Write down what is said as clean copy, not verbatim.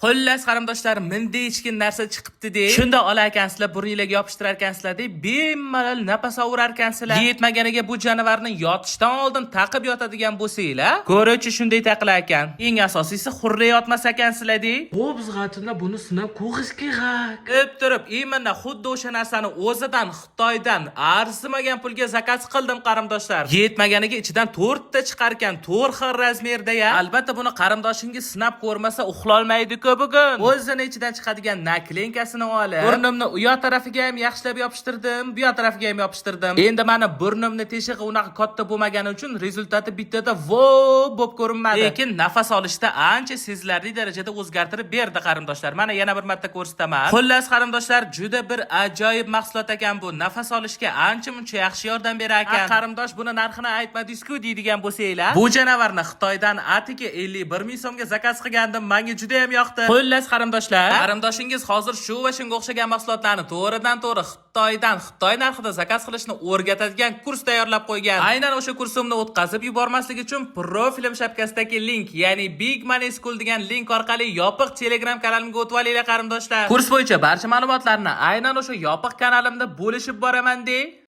Xullas, qarindoshlar, mindechkin narsa chiqibdi de. Shunda olar ekansizlar, burninglarga yopishtirar ekansizlar de, bemalol nafas olar ekansizlar. Yetmaganiga bu jonivorni yotishdan oldin taqib yotadigan bo'lsanglar, ko'ruvchi shunday taqilar ekan. Eng asosiysi, xurra yotmas ekansizlar de. Обязательно buni sinab ko'rish kerak. Deb turib, именно xuddi o'sha narsani o'zidan Xitoydan arzimagan pulga zakaz qildim, qarindoshlar. Yetmaganiga ichidan 4 ta chiqar ekan, 4 xil razmerda ya. Albatta buni qarindoshingiz sinab ko'rmasa uxlolmaydi-ku bugun. O'zini ichidan chiqadigan наклейка sini olib, burnimni u yoq tarafiga ham yaxshilab yopishtirdim, bu yoq tarafiga ham yopishtirdim. Endi mani burnimni teshig'i unaqa katta bo'lmagani uchun результат i bittada vo bo'lib ko'rinmadi. Lekin nafas olishda ancha sezilarli darajada o'zgartirib berdi, qarindoshlar. Mana, yana bir marta ko'rsataman. Xullas, qarindoshlar, juda bir ajoyib mahsulot ekan bu. Nafas olishga ancha muncha yaxshi yordam berar ekan. Qarindosh, buni narxini aytmadingiz-ku deydigan bo'lsanglar, bu janavarni Xitoydan atiga 51 ming so'mga zakaz qilgandim. Menga juda ham yoqdi. Xullas, qarindoshlar, qarindoshingiz hozir shu va shunga o'xshagan mahsulotlarni to'g'ridan to'g'ri Xitoydan Xitoy narxida zakaz qilishni o'rgatadigan kurs tayyorlab qo'ygan. Aynan o'sha kursimni o'tkazib yubormaslik uchun profilim shapkasidagi link, ya'ni Big Money School degan link orqali yopiq Telegram kanalimga o'tib olinglar, qarindoshlar. Kurs bo'yicha barcha ma'lumotlarni aynan o'sha yopiq kanalimda bo'lishib boraman de.